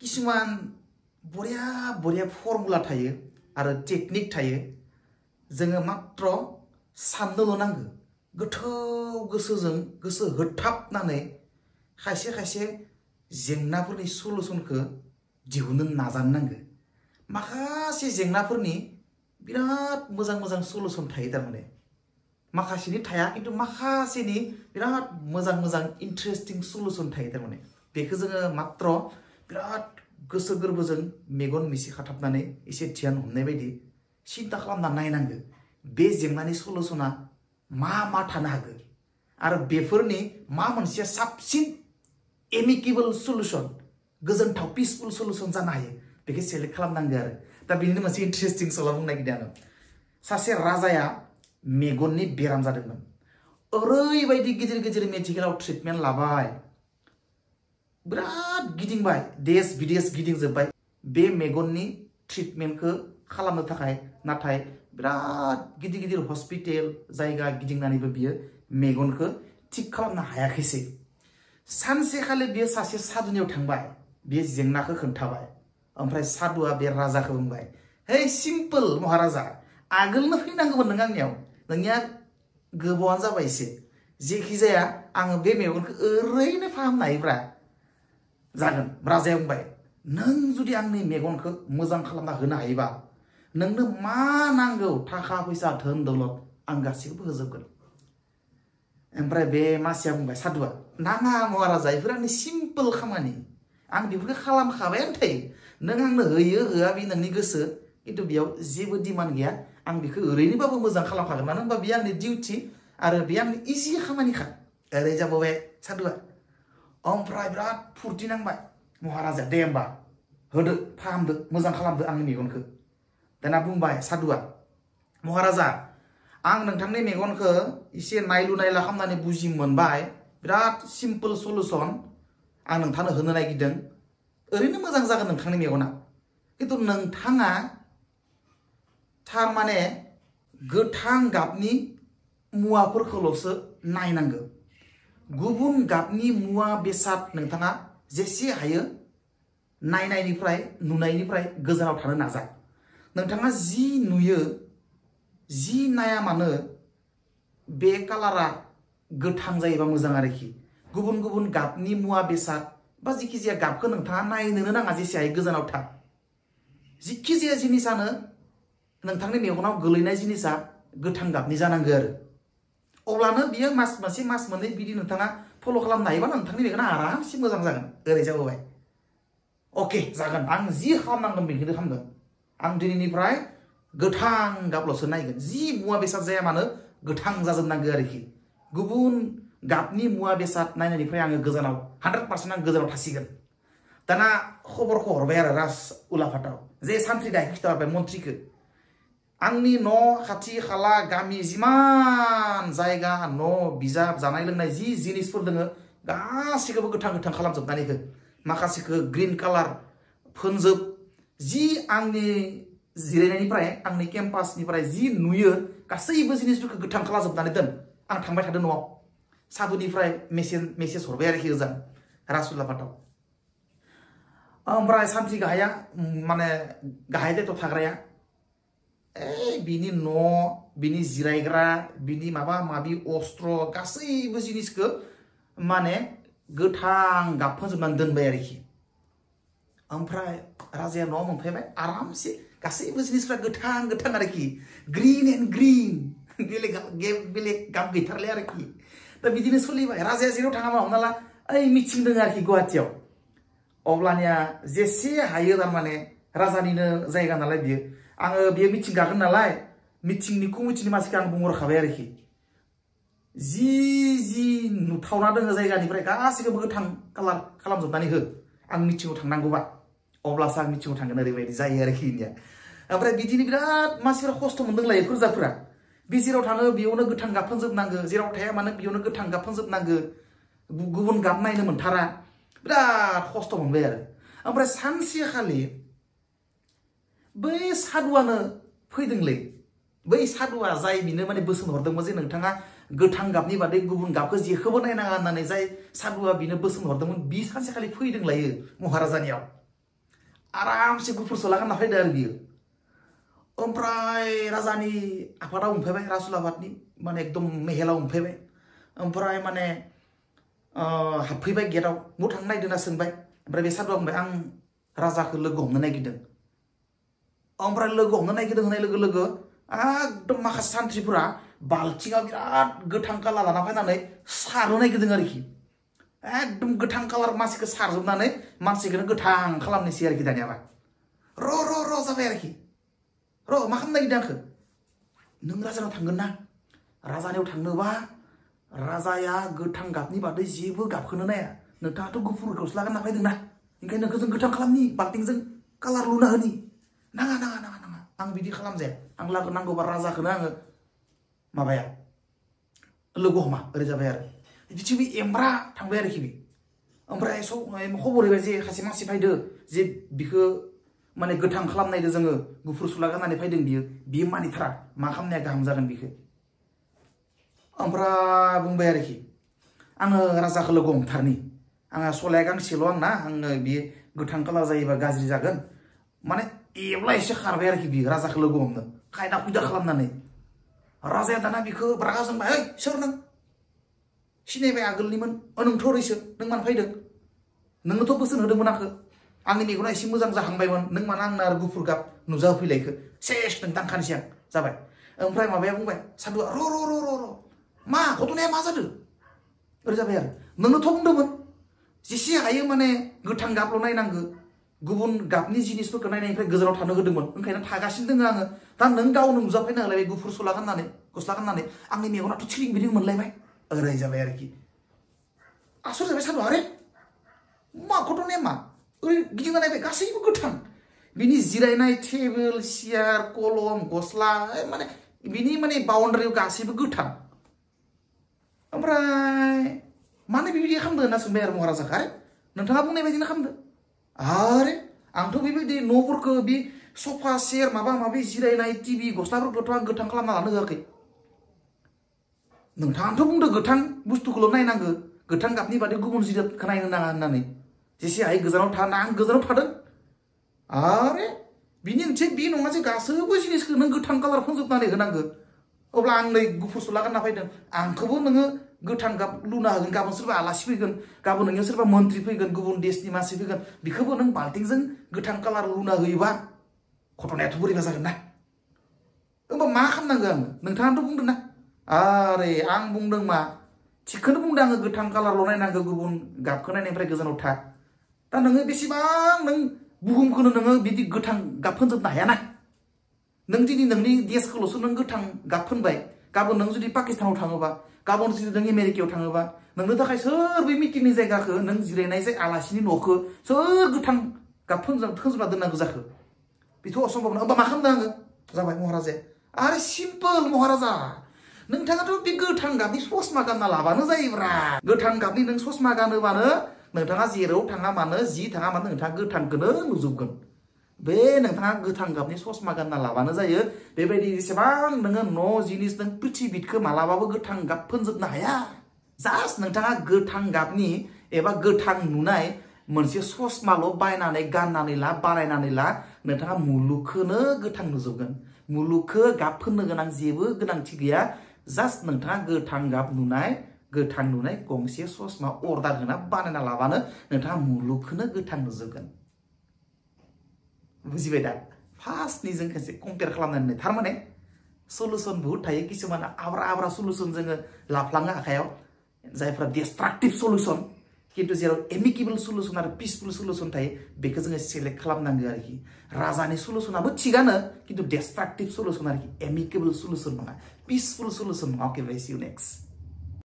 किसुमान बरिया बरिया फर्मुला थायो आरो टेकनिक थायो जोङो मात्र साननोल' नांगौ गोथौ गोसोजों गोसो होथाबनानै खायसे खायसे जेंनाफोरनि सलुशनखौ दिहुननो नाजानो नांगौ माखासे जेंनाफोरनि बिराद मोजां मोजां सलुशन थायो थारमाने माखासेनि थाया किन्तु माखासेनि बिराद मोजां मोजां इन्टारेस्टिं सलुशन थायो थारमाने बेखौ जोङो मात्र बिराद गोसो गोरबोजों मेगन मिसि खाथाबनानै एसे ध्यान हमनाय बायदि सिन्ता खालामना नायनांगौ बे जेंनानि सलुशना मा मा थानो हागौ आरो बेफोरनि मा मोनसे साबसिन एमिकेबल सलुशन गोजोनथाव पिसफुल सलुशन जानो हायो बेखौ सेलेक्ट खालामनांगौ आरो दा बेनिनो मोनसे इन्टारेस्टिं सल' बुंनो नागिरदों आङो सासे राजाया मेगननि बेराम जादोंमोन ओरैबायदि गिदिर गिदिर मेडिकेलाव ट्रिटमेन्ट लाबाय बिराद गिदिंबाय देश बिदेश गिदिंजोब्बाय बे मेगननि ट्रिटमेन्टखौ खालामनो थाखाय नाथाय बिराद गिदिर गिदिर हस्पिटाल जायगा गिदिंनानैबो बियो मेगनखौ थिक खालामनो हायाखैसै सानसेखालि बियो सासे साधुनियाव थांबाय बियो जेंनाखौ खोन्थाबाय ओमफ्राय साधुआ बे राजाखौ बुंबाय हे सिम्पल महाराजा आगोलनो फैनांगौमोन नों आंनियाव नोंनिया गोबावानो जाबाय एसे जेखि जाया आङो बे मेगनखौ ओरैनो फाहामनो हायोब्रा जागोन राजाया बुंबाय नों जुदि आंनि मेगनखौ मोजां खालामना होनो हायोबा नोंनो मा नांगौ थाखा फैसा धोन दौलत आं गासैखौबो होजोबगोन ओमफ्राय बे मानसिया बुंबाय साधुआ नाङा महाराजा बेफोर आंनि सिम्पल खामानि आं बेफोरखौ खालामखाबायानो थायो नों आंनो होयो होआ बे नोंनि गोसो किन्तु बेयाव जेबो डिमान्ड गैया आं बेखौ ओरैनोबाबो मोजां खालामखागोन मानो होनबा बेयो आंनि डिउटि आरो बे आंनि इजि खामानिखा ओरै जाबावबाय साधुआ ओमफ्राय बिराद फुरथि नांबाय महाराजा दे होमबा होदो फाहामदो मोजां खालामदो आंनि मेगनखौ दाना बुंबाय साधुआ महाराजा आं नोंथांनि मेगनखौ एसे नायलु नायला खालामनानै बुजि मोनबाय बिराद सिम्पल सलुशन आं नोंथांनो होनो नागिरदों ओरैनो मोजां जागोन नोंथांनि मेगना किन्तु नोंथाङा थारमाने गोथां गाबनि मुवाफोरखौल'सो नायनांगौ गुबुन गाबनि मुवा बेसाद नोंथाङा जेसे हायो नायनायनिफ्राय नुनायनिफ्राय गोजानाव थानो नाजा नोंथाङा जि नुयो जि नाया मानो बे कालारा गोथां जायोबा मोजां आरोखि गुबुन गुबुन गाबनि मुवा बेसाद बा जिखि जाया गाबखौ नोंथाङा नायनोनो नाङा जेसे हायो गोजानाव था जिखि जाया जिनिसानो नोंथांनि मेगनाव गोलैनाय जिनिसा गोथां गाबनि जानांगौ आरो अब्लानो बियो मास मोनसे मास मोननै बिदि नोंथाङा फल' खालामनो हायोबा नोंथांनि मेगना आरामसे मोजां जागोन ओरै जाबोबाय अके जागोन आं जि खालामनांगोन बेखौनो खालामगोन आं दिनैनिफ्राय गोथां गाबल'सो नायगोन जि मुवा बेसाद जाया मानो गोथां जाजोबनांगौ आरोखि गुबुन गाबनि मुवा बेसाद नायनायनिफ्राय आङो गोजानाव 100% आं गोजानाव थासिगोन दाना खबरखौ हरबाय आरो राज उलाफाताव जे सान्थ्रि गायखेर खिथाहरबाय मन्थ्रिखौ आंनि न' खाथि खाला गामि जिमान जायगा न' बिजाब जानाय लोंनाय जि जिनिसफोर दोङो गासैखौबो गोथां गोथां खालामजोबनानै हो माखासेखौ ग्रीन कालार फोनजोब जि आंनि जिरायनायनिफ्राय आंनि केम्पासनिफ्राय जि नुयो गासैबो जिनिसफोरखौ गोथां खालामजोबनानै दोन आं थांबाय थादों न'आव साबुनिफ्राय मेसेज हरबाय आरोखि ओजों राजउलाफाताव ओमफ्राय सान्थ्रि गाहाया माने गाहाय दायथ' थाग्राया बिनि न' बिनि जिरायग्रा बिनि माबा माबि अस्त्र गासैबो जिनिसखौ माने गोथां गाब फोनजोबनानै दोनबाय आरोखि ओमफ्राय राजाया न'आव मोनफैबाय आरामसे गासैबो जिनिसफ्रा गोथां गोथां आरोखि ग्रीन एन्ड ग्रीन बेलेग गाब गैथारले आरोखि दा बिदिनो सोलिबाय राजाया जेराव थाङामा हमना ला ओइ मिटिं दङ आरोखि गुवाहाटियाव अब्लानिया जेसे हायो थारमाने राजानिनो जायगा नालाय बियो आङो बेयो मिटिं गागोन नालाय मिटिंनि कमिटिनि मानसिखौ आं बुंहरखाबाय आरोखि जि जि नुथावना दङ जायगानिफ्राय गासैखौबो गोथां कालार खालामजोबनानै हो आं मिटिङाव थांनांगौबा अब्लासो आं मिटिङाव थांगोन ओरैबायदि जायो आरोखि इनिया ओमफ्राय बिदिनो बिराद मानसिफोरा खस्थ' मोनदोंलायो फोरजाफोरा बे जेराव थाङो बेयावनो गोथां गाब फोनजोबनांगो जेराव थाया मानो बेयावनो गोथां गाब फोनजोबनांगो गुबुन गाब नायनो मोनथारा बिराद खस्थ' मोनबाय आरो ओमफ्राय सानसेखालि बै साधुआनो फैदोंलै बै साधुआ जाय बिनो माने बोसोन हरदोंमोन जे नोंथाङा गोथां गाबनि बादै गुबुन गाबखौ जेखौबो नायनाङा होननानै जाय साधुआ बिनो बोसोन हरदोंमोन बि सानसेखालि फैदोंलायो महाराजानियाव आरामसे गुफुर गस्ला गानना फैदो आरो बियो ओमफ्राय राजानि आफादाव हमफैबाय रासुल आफादनि माने एकदम मेहेलाव हमफैबाय ओमफ्राय माने हाबफैबाय गेटआव बबाव थांनो नागिरदों होनना सोंबाय ओमफ्राय बे सादुआ बुंबाय आं राजाखौ लोगो हमनो नागिरदों ओमफ्राय लोगो हमनो नागिरदों होननाय लोगो लोगो एकदम माखासे सान्थ्रिफोरा बाल्थिङाव बिराद गोथां कालार लाना फैनानै सारनो नागिरदों आरोखि एकदम गोथां कालार मानसिखौ सारजोबनानै मानसिखौनो गोथां खालामनोसै आरोखि दानियाबा र' जाबाय आरोखि र' मा खालामनो नागिरदों आंखो नों राजानाव थांगोन ना राजानियाव थांनोबा राजाया गोथां गाबनि बादै जेबो गाबखौनो नाया नोंथाङाथ' गुफुर गस्ला गानना फैदों ना ओंखायनो नोंखौ जों गोथां खालामनि बाल्थिंजों कालार लुना होनि नाङा आं बिदि खालामजाया आं लागो नांगौबा राजाखौनो आङो माबाया लोगो हमा ओरै जाबाय आरो बिदि बे एमब्रा थांबाय आरोखि बे ओमफ्राय खबर होबाय जे सासे मानसि फैदो जे बिखौ माने गोथां खालामनायदो जोङो गुफुर सुला गाननानै फैदों बियो मानिथारा मा खालामनाया गाहाम जागोन बिखौ ओमफ्राय बुंबाय आरोखि आङो राजाखौ लोगो हमथारनि आंहा सलाया गांसेल' आंना आङो बियो गोथां कालार जायोबा गाज्रि जागोन माने एब्ला एसे खारबाय आरोखि बियो राजाखौ लोगो हमनो खायदा खुयदा खालामनानै राजाया दाना बिखौ रागा जोंबाय ओइ सोर नों सिनायबाय आगोलनिमोन नोंथ' ओरैसो नों मानो फैदों नोंनोथ' बोसोन होदोंमोन आंखौ आंनि मेगना एसे मोजां जाहांबायमोन नों मानो आंनो आरो गुफुर गाब नुजाहोफैलायखो सेस नों दांखानोसै आं जाबाय ओमफ्राय माबाया बुंबाय सादुआ र' मा घटनाया मा जादों ओरै जाबाय आरो नोंनोथ' बुंदोंमोन जेसे हायो माने गोथां गाबल' नायनांगौ गुबुन गाबनि जिनिसफोरखौ नायनायनिफ्राय गोजानाव थानो होदोंमोन ओंखायनो थागासिनो दङ आङो दा नों गावनो नुजाफैना होलायबाय गुफुर गस्ला गाननानै आंनि मेगनाथ' थिलिं बिलिं मोनलायबाय ओरै जाबाय आरोखि आसर जाबाय सादुआ आरे मा घटनाया मा ओरै गिदिंना नायबाय गासैबो गोथां बिनि जिरायनाय टेबोल सियार कलम गस्ला माने बिनि माने बाउन्डारियाव गासैबो गोथां ओमफ्राय मानो बेबायदि खालामदो होनना सोंबाय आरो महाराजाखौ आरे नोंथाङा बुंनाय बायदिनो खालामदो आरे आंथ' बेबायदि न'फोरखौ बे सफा सेर माबा माबि जिरायनाय टिभि गस्लाफोरखौथ' आं गोथां खालामना लानो होआखै नोंथाङाथ' बुंदो गोथां बुस्थुखौल' नायनांगौ गोथां गाबनि बादै गुबुन जिरादखौ नायनो नाङा होननानै जेसे हायो गोजानाव था आं गोजानाव थादों आरे बिनि ओंथिया बे नङा जे गासैबो जिनिसखौ नों गोथां कालार फोनजोबनानै होनांगौ अब्ला आं नै गुफुर गस्ला गानना फैदों आंखौबो नोङो गोथां गाब लुना होगोन गाबोन सोरबा आलासि फैगोन गाबोन नोङो सोरबा मन्त्रि फैगोन गुबुन देशनि मानसि फैगोन बेखौबो नों बाल्थिंजों गोथां कालार लुना होयोबा घटनायाथ' बोरैबा जागोन ना होमबा मा खालामनांगौ आङो नोंथाङाथ' बुंदों ना आरे आं बुंदों मा थिगखौनो बुंदों आङो गोथां कालारल' नायनांगौ गुबुन गाबखौ नायनायनिफ्राय गोजानाव था दा नोङो बेसेबां नों बुहुमखौनो नोङो बिदि गोथां गाब फोनजोबनो हायाना नों दिनै नोंनि देशखौल'सो नों गोथां गाब फोनबाय गाबोन नों जुदि पाकिस्तानाव थाङोबा गाबोन जुदि नों आमेरिकायाव थाङोबा नोंनो थाखाय सोर बे मिटिंनि जायगाखौ नों जिरायनाय जाय आलासिनि न'खौ सोर गोथां गाब फोनजोबना दोननांगौ जाखो बेथ' असम्भब ना होमबा मा खालामदों आङो जाबाय महाराजाया आरे सिम्पोल महाराजा नोंथाङाथ' बे गोथां गाबनि ससमा गानना लाबानो जायोब्रा गोथां गाबनि नों ससमा गानोबानो नोंथाङा जेराव थाङा मानो जि थाङा मानो नोंथाङा गोथांखौनो नुजोबगोन बे नोंथाङा गोथां गाबनि ससमा गानना लाबानो जायो बेबायदि जेसेबां नोङो न' जिनिस नों पृथिबिखौ मालाबाबो गोथां गाब फोनजोबनो हाया जास्ट नोंथाङा गोथां गाबनि एबा गोथां नुनाय मोनसे ससमाल' बायनानै गाननानै ला बानायनानै ला नोंथाङा मुलुगखौनो गोथां नुजोबगोन मुलुगखौ गाब फोननो गोनां जेबो गोनांथि गैया जास्ट नोंथाङा गोथां नुनाय गंसे ससमा अर्डार होना बानायना लाबानो नोंथाङा मुलुगखौनो गोथां नुजोबगोन बुजिबाय दा फार्स्टनि जों खेबसे कम्पेयार खालामनानै थारमाने सलुसन बहुत थायो किसुमान आब्रा सलुसन जोङो लाफ्लाङो आखायाव जायफ्रा डिस्ट्राक्टिभ सलुसन किन्तु जेराव एमिकेबल सलुसन आरो पिसफुल सलुसन थायो बेखौ जोङो सेलेक्ट खालामनांगौ आरोखि राजानि सलुसनाबो थिगानो किन्तु डिस्ट्राक्टिभ सलुसन आरोखि एमिकेबल सलुसन नङा पिसफुल सलुसन नङा अके बाय सी यू नेक्स्ट